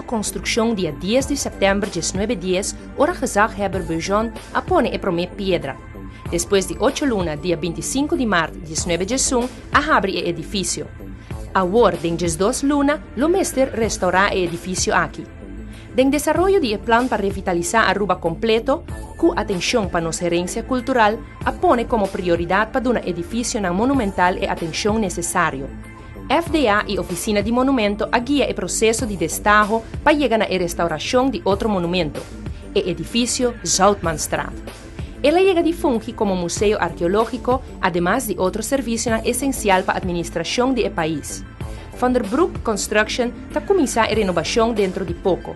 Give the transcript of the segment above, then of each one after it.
konstrukshon dia dies di sèptèmber diesnuebe dies ora gezaghebber Beaujon a pone e promé piedra. Despues di ocho luna, dia bintisinku di mart 1911, a habri e edifisio. Awor, den 12 luna, lo mester restourá e edifisio aki. Den desaroyo di e plan pa revitalisá Aruba kompleto, ku atenshon pa nos herensia kultural, a pone komo prioridat pa duna edifisionan monumental e atenshon nesesario. FDA i Ofisina di Monumento a guia e proseso di destaho pa yega na e restaurashon di otro monumento, e edifisio Zoutmanstraat. El a yega di fungi komo museo arkeológiko ademas di otro servisionan esensial pa atministrashon di e pais. Van der Broek Construction ta kuminsá e renobashon dentro di poko,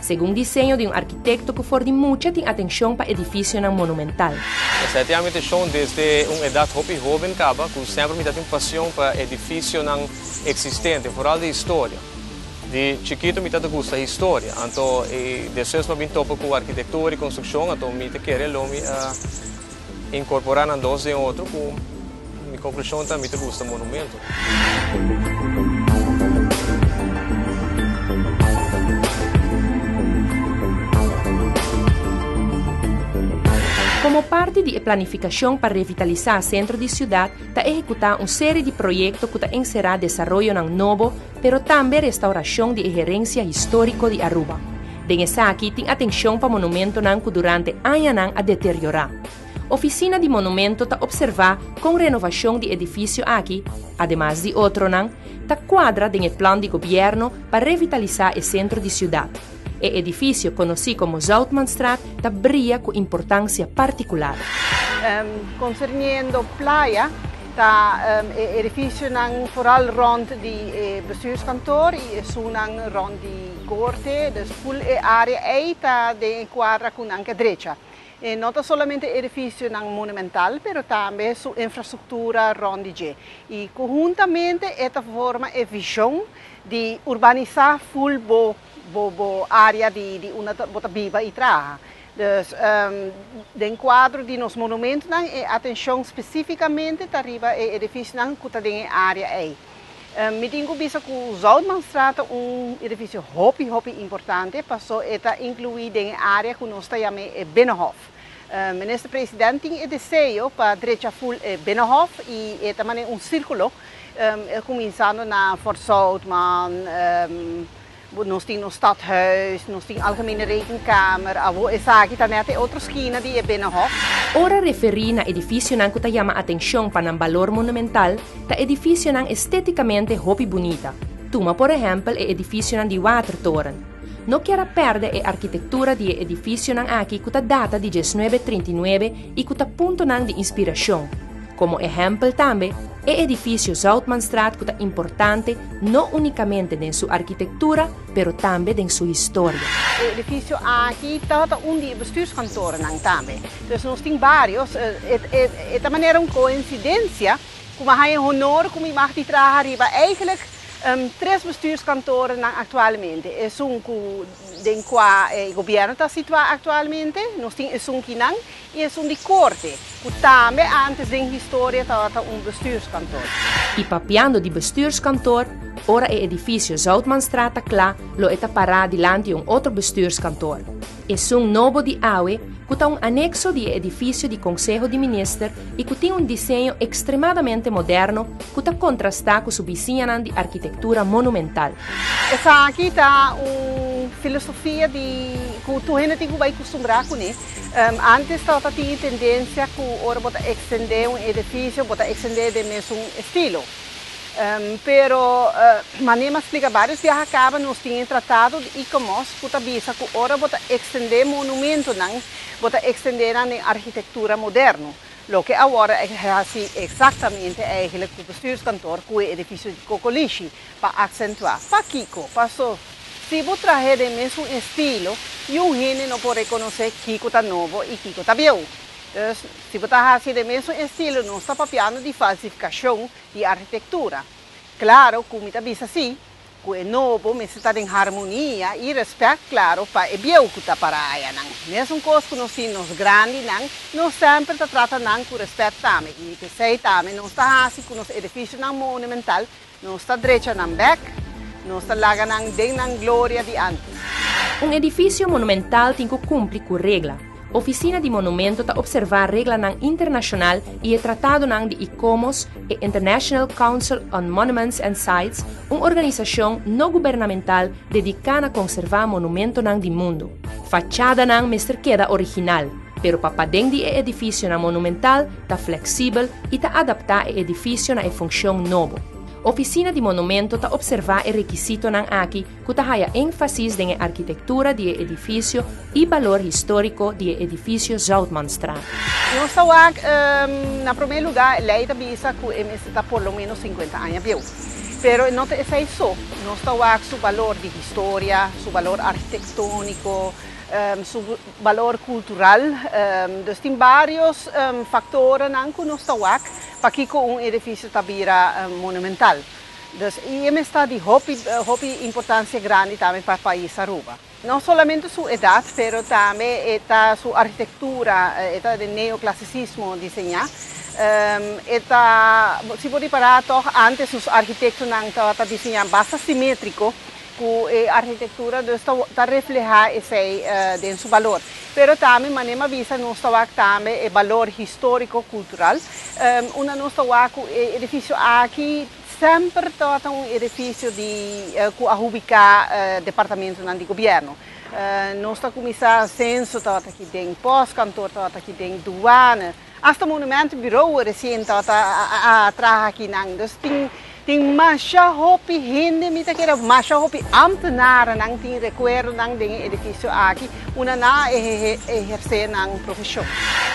segun diseño di un arkitekto ku for di mucha tin atenshon pa edifisionan monumental. Esei tin ami atenshon desde un edat hopi hóben kaba ku semper mi ta tin pasion pa edifisionan eksistente, foral di historia. Di chikitu mi ta ta gusta historia, anto i despues mi a bin topa ku arkitektura i konstrukshon, anto mi ta kere lo mi a inkorporá nan dos den otro ku mi konklushon ta mi ta gusta monumento. Komo parti di e planifikashon pa revitalisá sentro di siudat ta ehekutá un seri di proyekto ku ta enserá desaroyonan nobo pero tambe restaurashon di e herensia históriko di Aruba. Den esaki tin atenshon pa monumentonan ku durante añanan a deteriorá. Ofisina di Monumento ta opservá kon renovashon di edifisio aki, ademas di otronan, ta kuadra den e plan di gobièrnu pa revitalisá e sentro di siudat. E edifisio konosí komo Zoutmanstraat ta bria ku importansia partikular. Konserniendo playa, ta e edifisionan foral rònt di e bestuurskantoor i esunnan rònt di korte, dus ful e área ei ta den e kuadra ku nan ke drecha. E no ta solamente edifisionan monumental, pero tambe su infrastruktura rònt di dje. I konhuntamente e ta forma e vishon di urbanisá ful bo bo bo área di di unda bo ta biba i traha. Dus den kuadro di nos monumentonan e atenshon spesífikamente ta riba e edifisionan ku ta den e área ei. Mi tin ku bisa ku Zoutmanstraat ta un edifisio hopi hopi importante paso e ta inkluí den e área ku nos ta yam'é e Binnenhof. Minister President tin e deseo pa drecha ful e Binnenhof i e ta manera un sírkulo kuminsando na Fort Zoutman, nos tin nos Stadhuis, nos tin Algemene Rekenkamer, awor esaki ta nèt e otro skina di e Binnenhof. Ora referí na edifisionan ku ta yama atenshon pa nan balor monumental, ta edifisionan estétikamente hopi bunita. Tuma por ehèmpel e edifisionan di Watertoren. No kier a pèrdè e arkitektura di e edifisionan aki ku ta data di 1939 i ku ta puntonan di inspirashon. Komo ehèmpel tambe, e edifisio Zoutmanstraat ku ta importante no únikamente den su arkitektura, pero tambe den su historia. E edifisio aki tabata un di e bestuurskantorennan tambe. Dus nos tin vários. E ta manera un koinsidensia ku mi a haña e honor ku mi mag di traha riba eigenlijk tres bestuurskantorennan aktualmente. Esun ku den kua e gobièrnu ta situá aktualmente, nos tin esun kinan i esun di korte, ku tambe ántes den historia tabata un bestuurskantoor. I papiando di bestuurskantoor, ora e edifisio Zoutmanstraat ta kla, lo e ta pará dilanti un otro bestuurskantoor. Esun nobo di awe, ku ta un anekso di e edifisio di Konseho di Minister i ku tin un diseño ekstremadamente moderno ku ta kontrastá ku su bisiñanan di arkitektura monumental. Esaki ta un filosofia di ku tur hende tin ku bai kustumbrá kuné. Antes tabata tin e tendensia ku ora bo ta ekstendé un edifisio bo ta ekstendé den mesun estilo. Pero manera mi a splika vários biaha kaba nos tin e tratado di ICOMOS ku ta bisa ku ora bo ta ekstendé monumentonan bo ta ekstendé nan den arkitektura moderno. Loke awor a hasi eksaktamente eigenlijk ku bestuurskantoor ku e edifisio di Kokolishi pa aksentuá. Pakiko? Paso si bo trahe den mesun estilo yu hende no por rekonosé kiko ta nobo i kiko ta bieu. Dus si bo ta hasi den mesun estilo nos ta papiando di falsifikashon di arkitektura. Klaro ku mi ta bisa si ku e nobo mester ta den harmonia i rèspèt klaro pa e bieu ku ta para ayanan. Mesun kos ku nos tin nos grandinan, nos semper ta trata nan ku rèspèt tambe i p'esei tambe nos ta hasi ku nos edifisionan monumental, nos ta drecha nan bèk. Nos ta laga nan den nan gloria di antes. Un edifisio monumental tin ku kumpli ku regla. Ofisina di Monumento ta opservá reglanan internashonal i e tratadonan di ICOMOS, e International Council on Monuments and Sites, un organisashon no gubernamental dediká na konservá monumentonan di mundu. Fachadanan mester keda original, pero pa paden di e edifisionan monumental ta fleksibel i ta adaptá e edifisio na e funshon nobo. Ofisina di Monumento ta opservá e rekisitonan aki ku ta haya énfasis den e arkitektura di e edifisio i balor históriko di e edifisio Zoutmanstraat. Nos ta wak, na promé lugá, e lei ta bisa ku e mester ta por lo ménos sinkuenta aña bieu. Pero no ta esei so. Nos ta wak su balor di historia, su balor arkitektóniko, su balor kultural. Dus tin vários faktorenan ku nos ta wak pakiko un edifisio ta bira monumental. Dus i e mes ta di hopi hopi importancia grandi tambe pa pais Aruba. No solamente su edad, pero tambe e ta su architectura, e ta den neoclasicismo diseña. E ta, si bo ripara toch antes nos architectonan tabata diseña basta simetrico cu e architectura, dus ta ta refleha esey den su balor. Pero tambe manera mi a bisa nos ta wak tambe e balor historico cultural. Unda nos ta wak ku e edifisio aki semper tabata un edifisio di ku a hubiká departamentonan di gobièrnu. Nos ta kuminsá senso tabata aki den, pòstkantor tabata aki den, duane, asta monumentenbureau resien tabata a traha akinan. Dus tin Tin masha hopi hende, mi ta kere masha hopi ambtenarennan tin rekuerdonan den e edifisio aki unda nan a ehersé nan profeshon.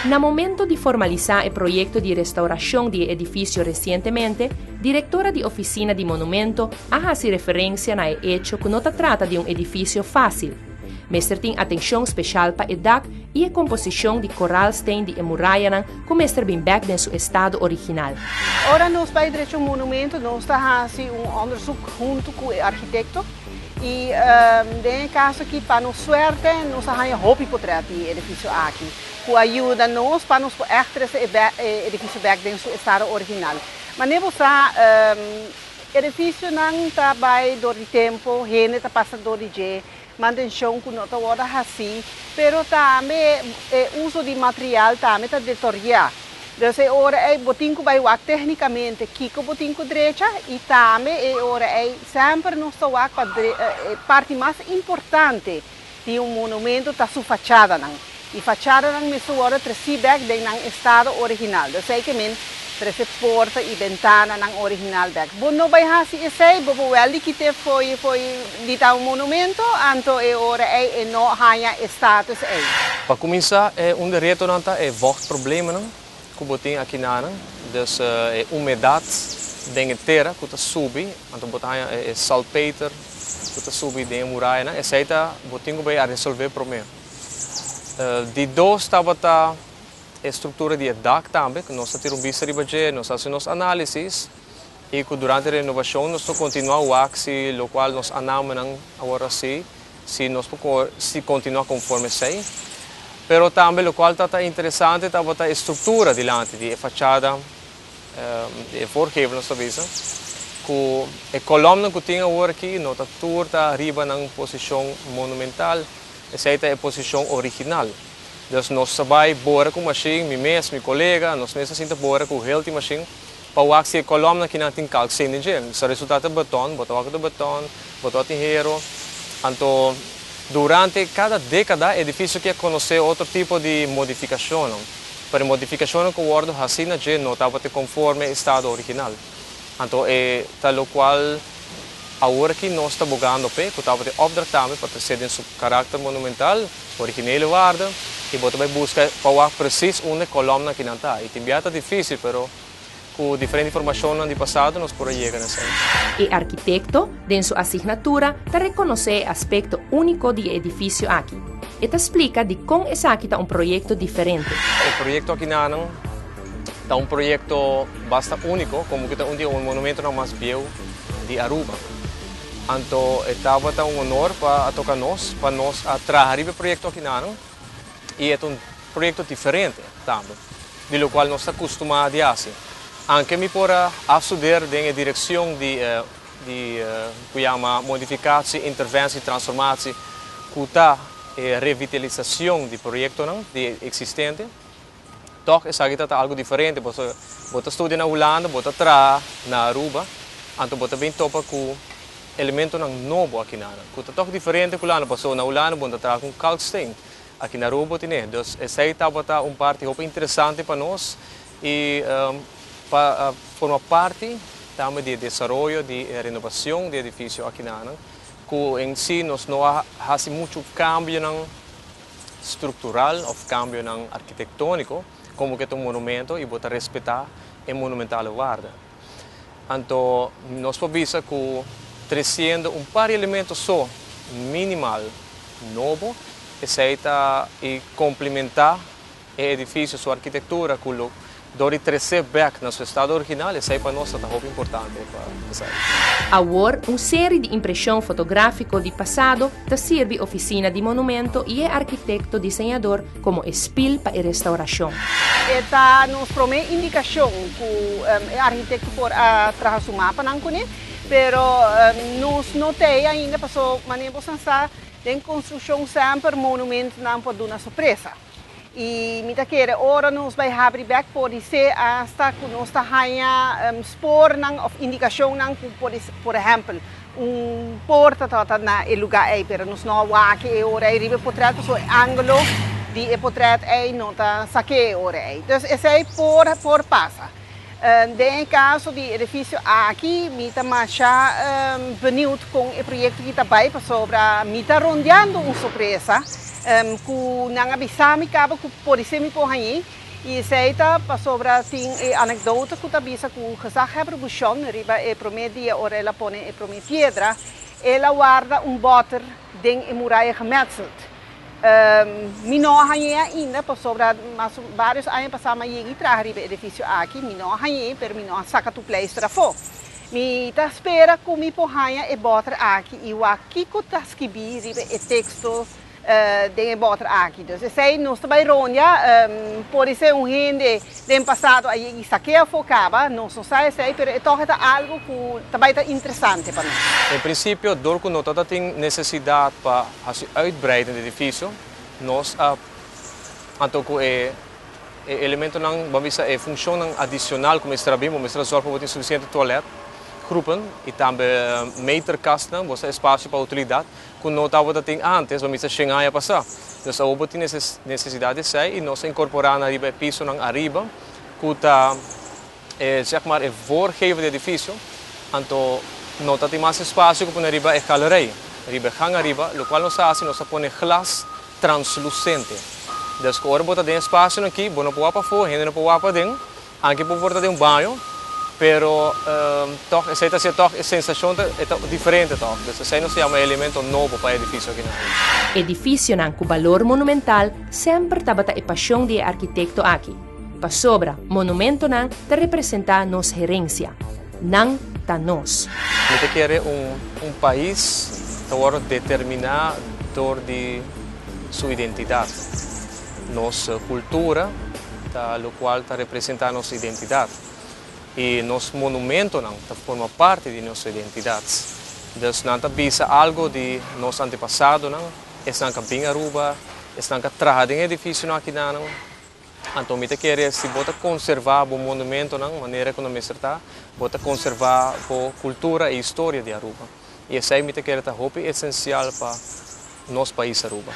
Na momento di formalisá e proyekto di restaurashon di e edifisio resientemente, direktora di Ofisina di Monumento a hasi referensia na e echo ku no ta trata di un edifisio fásil. Mester tin atenshon speshal pa e dak i e komposishon di koralsteen di e murayanan ku mester bin bèk den su estado original. Ora nos bai drecha un monumento nos ta hasi un onderzoek huntu ku e arkitekto i den e kaso aki pa nos suerte nos a haña hopi potrèt di e edifisio aki ku a yuda nos pa nos por ègt trese e edifisio bèk den su estado original. Manera bo sa Edificionan ta bay dor di tempo, hende ta pasa dor di dje, mantencion cu no ta wordo haci, pero tambe e uso di material tambe ta deteriora. Dus e ora ey bo tin cu bay wak tecnicamente kico bo tin cu drecha y tambe e ora ey semper nos ta wak pa e parti mas importante di un monumento ta su fachadanan. Y fachadanan mester wordo treci bek den nan estado original. Dus esey ke men trece porta y bentananan original bek. Bo no bay haci esey, bo por wel di kite fo'i fo'i di ta un monumento, anto e ora ey e no haña e status ey. Pa cuminsa, e un de retonan ta e vochtproblemennan cu bo tin akinanan. Dus e humedad den e tera cu ta subi, anto bo ta haña e salpeter cu ta subi den e murayanan. Esey ta bo tin cu bay a resolve prome. Di dos tabata e struktura di e dak tambe, ku nos a tira un bista riba dje, nos a hasi nos análisis i ku durante e renovashon nos lo kontinuá wak si lokual nos anamenan awor hasi, si nos por si kontinuá konforme esei. Pero tambe lokual tabata interesante tabata e struktura dilanti di e fachada, di e voorgevel nos ta bisa, ku e kolòmnan ku tin awor aki no ta tur ta riba nan posishon monumental. Esei ta e posishon original. Dus nos ta bai bora ku mashin, mi mes, mi kolega, nos mes a sinta bora ku heel tin mashin pa wak si e kolòmnan kinan tin kalksteen den dje. Sa resultá ta beton, bo ta wak ku ta beton, bo ta wak tin hero. Anto durante kada dékada e edifisio ke a konosé otro tipo di modifikashonnan. Pero e modifikashonnan ku wòrdu hasí na dje no tabata konforme e estado original. Anto e ta lokual Awor aki nos ta bogando p'e ku tabata e opdracht tambe pa trese den su karakter monumental, originele waarde, i bo ta bai buska pa wak presis unda e kolòmnan akinan ta. I tin bia ta difísil, pero ku diferente informashonnan di pasado nos por a yega na esei. E arkitekto, den su asignatura, ta rekonosé e aspekto úniko di e edifisio aki. E ta splika dikon esaki ta un proyekto diferente. E proyekto akinanan Ta un proyecto basta unico, como cu ta un di e monumentonan mas bieu di Aruba. Anto e tabata un honor pa a toca nos, pa nos a traha riba e proyecto akinanan y e ta un proyecto diferente tambe di locual nos ta custuma di haci. Anke mi por a afstudeer den e direccion di e. Di ku yama modificatie, interventie, transformatie, ku ta e revitalisacion di proyectonan di existente. Toch esaki ta algo diferente, pasobra bo ta studia na Hulanda, bo ta traha na Aruba, anto bo ta bin topa ku elementonan nobo akinan, ku ta toch diferente ku Hulanda, pasobra na Hulanda bo no ta traha ku kalksteen, aki na Aruba bo tine. Dus esei tabata un parti hopi interesante pa nos i pa forma parti tambe di e desaroyo di e renovacion di e edificio akinanan, ku en si nos no a hasi muchu cambionan structural of cambionan arquitectonico, como que ta un monumento y bo ta respeta e monumentale waarde. Anto nos por bisa cu treciendo un par di elemento so minimal nobo, esey ta y complementa e edificio su arquitectura cu lo dor di trece bek na su estado original, esey pa nos ta hopi importante pa esey. Awor un seri di impresion fotografico di pasado ta sirbi Oficina di Monumento y e arquitecto diseñador como e spil pa e restauracion. E ta nos prome indicacion cu e arquitecto por a traha su mapanan cune, pero nos no t'ey ainda paso manera bo sa den construccion semper monumentonan por duna sorpresa. Y mi ta kere ora nos bay habri bek por hasta cu nos ta haya spoornan of indicacionnan cu por ehempel un porta ta na e lugar ey, pero nos no a wak e ora ey riba portret, so angulo di e portret ey no ta saque ora ey. Dus esey por pasa. Den caso di edificio aki, mi ta masha benieuwd con e proyecto cu ta bay pasobra mi ta rondeando un sorpresa cu nan a bisa mi caba cu por ser mi por hañ'é y esey ta pasobra tin e anekdote cu ta bisa cu gezaghebber Bouchon riba e prome dia ora el a pone e prome piedra, el a warda un boter den e muraya gemetseld. Mi no a hañ'é ainda pasobra mas varios aña pasa mi a yega y traha riba e edificio aki, mi no a hañ'é, pero mi no a saca tur pleister afó. Mi ta spera cu mi por haña e boter aki y wak kiko ta skibi riba e texto den e boter aki. Dus esey nos ta bay rondia, por ser un hende den pasado a yega y saque afó caba, nos no sa esey, pero e toch ta algo cu ta bay ta interesante pa nos. En principio, dor cu no tin necesidad pa hasi uitbreiden di edificio, nos a anto cu e elementonan, ban bisa, e funcionnan adicional cu mester a bin, mester a zorg pa tin suficiente toilet, groepen y tambe meterkastnan, bo espacio pa utilidad, cu no tabata tin antes, ban bisa 100 aña pasa. Dus awor tin necesidad di esey y nos a incorpora na riba e pisonan ariba, cu ta zeg maar e voorgevel di edificio, anto no tin mas espacio cu pone riba e galerij, riba e gang ariba, locual nos a haci, nos a pone glas translucente. Dus ora bo ta den espacio aki, bo no por pafó, hende no por paden, aunke por ta den un baño, pero toch, esey ta toch e sensacion ta diferente toch. Dus esey nos yama elemento nobo pa e edificio aki. Edificionan cu balor monumental semper tabata e pasion di arquitecto aki. Pasobra, monumentonan ta representa nos herencia. Nan ta nos. Mi ta kere un pais ta wordo determina door di su identidad. Nos cultura, ta, locual ta representa nos identidad. Y nos monumentonan ta forma parti di nos identidad. Dus nan ta bisa algo di nos antepasadonan, esnan cu a bin Aruba, esnan cu a traha den edificionan aki nan. Anto mi ta kere si bo ta conserva bo monumentonan, manera cu nan mester ta, bo ta conserva bo cultura y historia di Aruba. Y esey mi ta kere ta hopi esencial pa nos pais Aruba.